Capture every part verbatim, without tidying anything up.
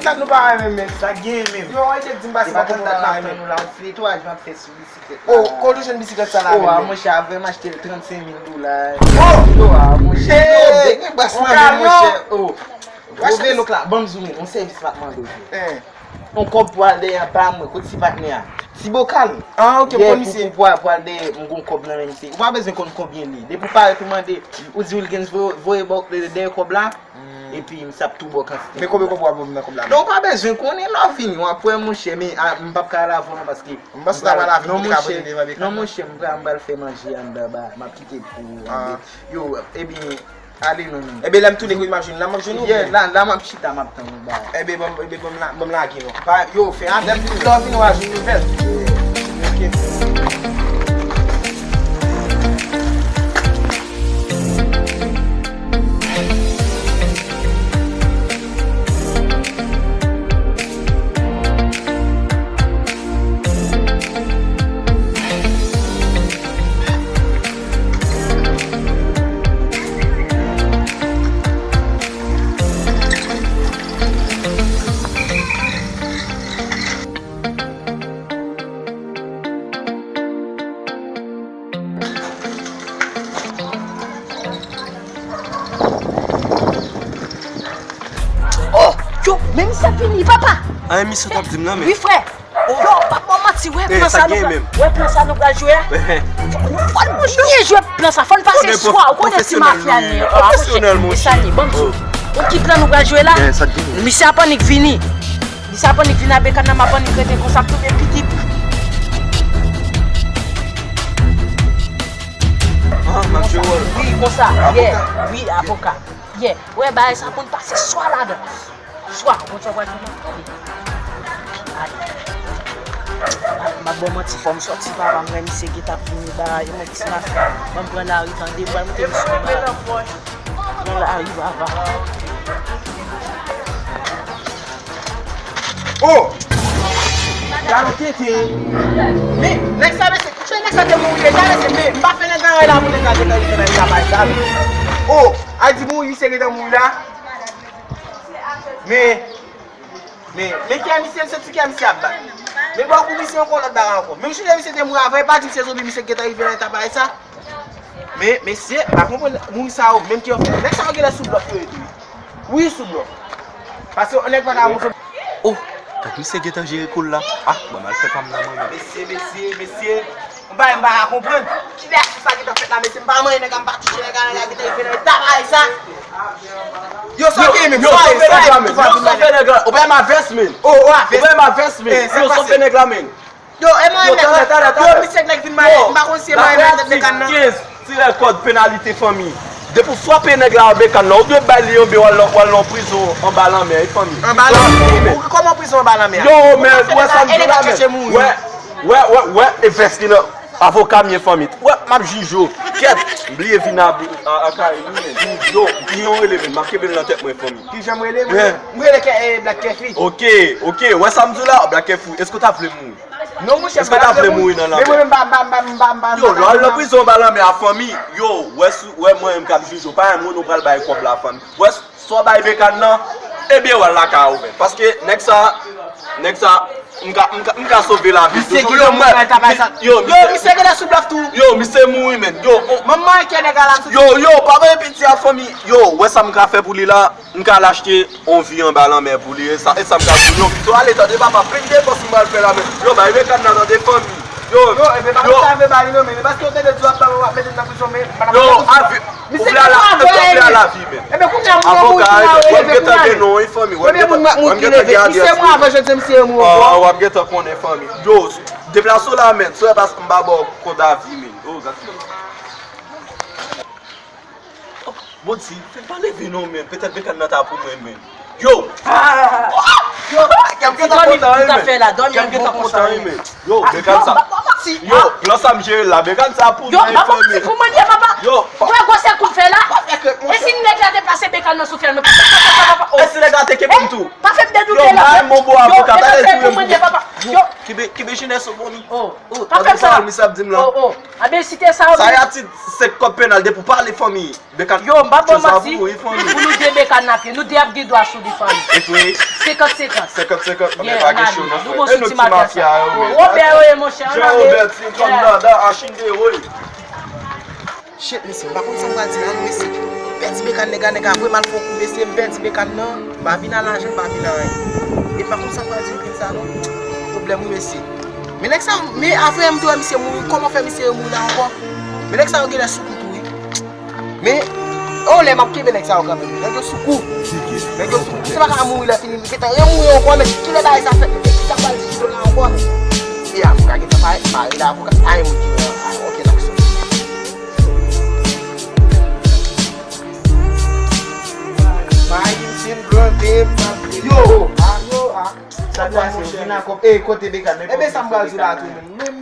Sa nou pa renmen menm. Sa gen menm. Yo, arete di m pase pa konn dat la menm. Nou la, yon ti netwayaj m ap fè sou bisiklèt la. Oh, kote w jwenn bisiklèt sa la menm? Oh, a monchè, a vrèman achte l trannsenk mil dola. Oh! Yo, a monchè, yo, gen bas nan menm, monchè. Oh. Gwo velo k la, ban m zoome, yon sèvis m ap mande w. Yon kòb pou al dèyè pa mwen, kot ti patnè a? Ti bokal. Ah, ok, m konn misye. Pou, pou, pou al dèyè, m gon kòb nan men misye. Ou pa bezwen konn konbyen li. Depi w parèt ou mande, ou di Wilgens voye, voye bò, dèyè kòb la. Epi misye ap tou ba w kantite. Men konbyen kòb w ap ban m nan kòb la? Non, ou pa bezwen konnen, lè w vini, w ap wè monchè, men a, m p ap ka al avè w non, paske m pral, non monchè, non monchè, m pral, m pral fè manje anndan ba, m ap kite pou ou. Yo, ebyen, ale non, men. Ebyen, lè m tounen kote m ap jwenn ou la, m ap jwenn ou byen? La, la m ap chita, m ap tann ou ba. Ebyen, ban m, ebyen, ban m la, ban m lage non. Yo, fè atè, lè w vini, w a jwenn nouvèl. Ok. Oh, yo, men misye ap vini, papa. Ah, men misye t ap di m nan, men. Wi, frè. Yo, pa ba w manti, wè plan sa nou pral, wè plan sa nou pral jwe a. Fò n byen jwe plan sa, fò n pase swa, ou konnen ti mafya nou ye, pwofesyonèl, monchè. Esani, ban m di w. Ou ki plan nou pral jwe la? Misye ap annik vini. Misye ap annik vini a Bekann nan, m ap annik rete konsa, m tounen pitip. Ah, m ap jwe wòl. Wi, konsa, yeah, wi, avoka. Yeah, wè, bagay sa pou n pase swa ladan. Swa, bon, sa pral fè. Ale. M ap ba w manti, fò m sòti, papa, m wè misye gentan ap vini, bagay, yon ti mafya. Ban m pran lari, tande, m pral moute misye yon bagay. Pran lari, papa. Oh! Gade tete. Men, nèg sa, mesye, nèg sa te mouri deja, mesye, men, m pa fè nèg anyen la pou nèg la te kanpe nan travay sa, men. Oh! A di mouri, misye gentan mouri la. Men, men, men kè misye, se ti kè misye ap bat. Men bò kou misye ankò lòt bagay ankò. Men m sonje misye te mouri avan, e pa di misye zonbi, misye gentan rive nan eta parèy sa. Men, mesye, m pa konprann moun sa yo, menm ki yo fè. Nèg sa yo genlè sou blòf yo ye tou. Wi, sou blòf. Paske yon nèg pa ka moute. Oh, gad misye gentan jere kou l la. Ah, ban m al fè pa m nan mwen menm. Mesye, mesye, mesye. M pa, m pa ka konprann. Kilès sa ki t ap fèt la, mesye? M pa manyen nèg la, m pa touche nèg la, nèg la gentan rive nan eta parèy sa. Yo, sa w gen menm? Yo, sa w fè nèg la menm? Yo, sa w fè nèg la? Ou pa m avès, menm. Oh, ou avès. Ou pa m avès, menm. Yo, sa w fè nèg la menm? Yo, e manyen nèg la. Yo, misye nèg vin manyen, m pa konn si e manyen nèg Bekann nan. Ti rèkòd penalite fanmi. Depi w frape nèg la a Bekann nan, ou dwe bay li yon be, w al nan, w al nan prizon anba lanmè, wi fanmi. Anba lanmè? Wi, men. Kòman prizon anba lanmè a? Yo, men, ou wè sa m di w la, men. Wè, wè, wè, wè, e vès li nan avoka m ye fanmi. Wè, m ap jije w. Kèt, m bliye vin a, a, a kay li, men. Yo, ki jan w rele, men, m ap kenbe l nan tèt mwen, fanmi. Ki jan m rele, mwen? M rele kè, e, Black Kèfi. Ok, ok, wè sa m di w la, Black Kèfi, èske w ta vle mouri? Non, monchè, m pa ta vle mouri nan lanmè. Men mwen menm, m pa, m pa, m pa, m pa, m pa, m pa. Yo, lè w al nan prizon anba lanmè a, fanmi, yo, wè si, wè mwen menm k ap jije w, pa yon moun ou pral bay kòb la, fanmi. Wè, si w bay Bekann nan, ebyen, w al lakay ou menm. Paske nèg sa, nèg sa, m ka, m ka, m ka sove lavi l toujou. Yo, mwen, yo, yo, misye genlè sou blòf tou. Yo, misye mouri, menm. Yo, manman, kè nèg la la sou. Yo, yo, pa bay piti a, fanmi. Yo, wè sa m ka fè pou li la. M ka al achte yon vi anba lanmè pou li, e sa, e sa m ka di w. Yo, Vito, ale, tande papa, plen depans m pral fè la, men. Yo, bay Bekann nan, tande fanmi. Yo, yo, e men pa sa m vle ba li non, men, men paske yo tande di w ap ba mwen, w ap mete m nan prizon, men, m pa nan prizon. Yo, avi, ou vle al, ou vle al lavi, men. Ebyen, kounye a, moun nan mouri, kounye a, w ap gentan gen non, wi, fanmi. W ap gentan, w ap gentan gen adrès li. Misye mouri avan jodi, misye mouri ankò. W ap gentan konnen, fanmi. Yo, deplase w la, men. Si w wè pa m pa ba w kòd avi, men. Yo, gad. Bondye, fè m pa leve non, men. Petèt Bekann nan ta pou mwen, men. Yo! Yo! Kè m gentan kontan, wi, men. Kè m gentan kontan, wi, men. Yo, Bekann sa. Yo, plan sa m jere la, Bekann sa pou mwen, fanmi. Pou mwen, ye papa. Yo, pa. Ou wè gwosè kou m fè la? E si nèg la te pase Bekann nan sou fè, men. E si nèg la te kenbe m tou? Pa fè m dedoute la. Yo, pa fè m touye m tou. Papa. Yo, kibe, kibe jenès ou, Boni. Oh, oh, pa fè sa. Misye ap di m la. Oh, oh. Abe, si te sa, sa y a ti senk kòb penal depi w pale fanmi. Bekan, yo, m pa ban manti. Pou nou de Bekan nan pye, nou de ap gen dwa sou li fanmi. E vre. Senkant senkant. Senkant senkant, men pa gen cho non, frè. Nou bon sou ti mafya yo, men. Wobè yo ye, monchè, ann ale. Jean Robert, Sinton, Nada, Achinde, woy. Shit, mesye, m pa konn sa m pral di la non, mesye. M pèdi Bekan nèg la, nèg la vre mal fè yon kou, mesye, m pèdi Bekan nan. M pa vin a lajan, m pa vin a anyen. E m pa konn sa m pral di yo, sa non. Pwoblèm wi, mesye. Men nèg sa yo, men apre m te wè misye mouri, kòman fè misye remouri la ankò? Men nèg sa yo genlè sou kou tou wi. Men, o lè m ap kenbe nèg sa yo kanmenm, nèg yo sou kou. Nèg yo sou kou. Misye pa ka mouri lè fini, li gentan remouri ankò, men kilè bagay sa fèt, men kisa m pral di Ido la ankò, men? E avoka gentan parèt, m pa rele avoka, pa gen moun ki wè, ah, ok, n ap sou. Yo! Yo, ah. Sa pase, ou vin ak kòb. Ey, kote Bekan, men. Ebyen, sa m pral di la tou, men. Men,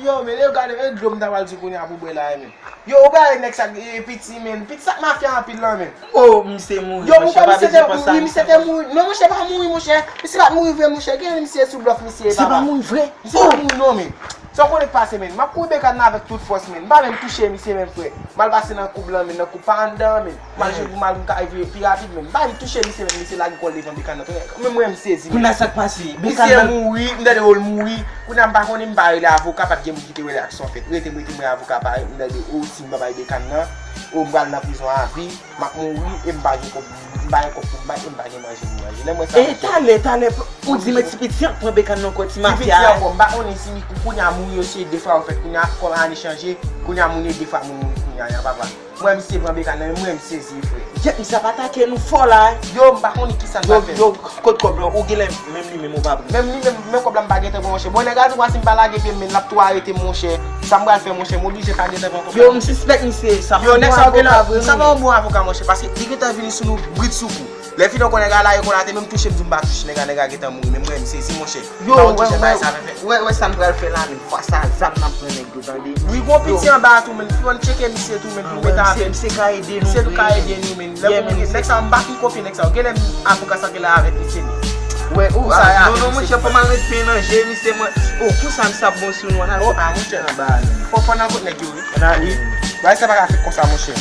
yo, men, yo, gade, e dlo m ta pral di kounye a pou bwè la, men. Yo, ou bay nèg sa, e, piti, men. Piti sa k mafya anpil la, men. Oh, misye mouri. Yo, monchè, misye te mouri, misye te mouri. Non, monchè, pa mouri, monchè. Misye pa t mouri vre, monchè. Gen misye sou blòf, misye, papa. Misye pa mouri vre? Misye pa mouri, non, men. Sa w konnen k pase, men. M ap kouri Bekan nan avèk tout fòs, men. M pa menm touche misye, men, frè. M al pase nan koub lan, men, nan koub pa anndan, men. M al jwenn pou m al, m ka rive pi rapid, men. M pa menm touche misye, men, misye lage kò l devan Bekan nan. Men mwen, m sezi, men. Kounye a sa k pase? Misye mouri, m tande, o, l mouri. Kounye a m pa konnen, m pa rele avoka, pa t gen moun ki te wè reyaksyon fèt. Rete m, rete m wè avoka parèt, m tande, o, si m pa bay Bekan nan, o, m pral nan prizon avi. M ap mouri e m pa gen kòb, m pa gen kòb pou m bay e m pa gen manje pou m manje. Lè m wè sa, e talè, talè, ou di men ti piti an k pran Bekan nan kò ti mafya a. Ti piti an, bon, m pa konnen si kou-, kounye a mouri yo se de fwa yo fèt, kounye a kòm ane chanje, kounye a moun yo de fwa moun mouri kounye a, ya papa. Mwen misye pran Bekan nan, mwen m sezi, frè. Jèt misye ap atake nou fò la. Yo, m pa konnen kisa n pral fè. Yo, yo, kot kòb la, ou genlè menm li menm ou pa pran. Menm li menm, menm kòb la m pa gentan pran, monchè. Bon, nèg la tou pase m pa lage pye m, men l ap tou arete m, monchè. Sa m pral fè, monchè, m oblije pa gentan pran kòb la. Yo, m sispèk misye, sa pa yon bon avoka vre non. Sa pa yon bon avoka, monchè, paske li gentan vini sou nou bridsoukou. Lè fini ankò nèg la lage kò l atè, menm touche m di m pa touche nèg la, nèg la gentan mouri, men mwen m sezi, monchè. Yo, wè, wè, wè, wè sa n pral fè la, men fwa sa zam n ap pran nèg yo, tande. Wi, gon piti anba a tou, men fò n tcheke misye tou, men pou mete avè misye ka ede nou, men lè pou mwen, nèg sa yo, m pa fin konfye nèg sa yo. Genlè avoka sa genlè avèk misye, men. Wè, ou sa, non, non, monchè, fò m al met pen nan je misye, mwen. Oh, konsa misye ap bon sou nou, ann al anba a, men. Fò, fò n al kot nèg yo, wi. Ann ale. Bagay sa pa ka fèt konsa, monchè.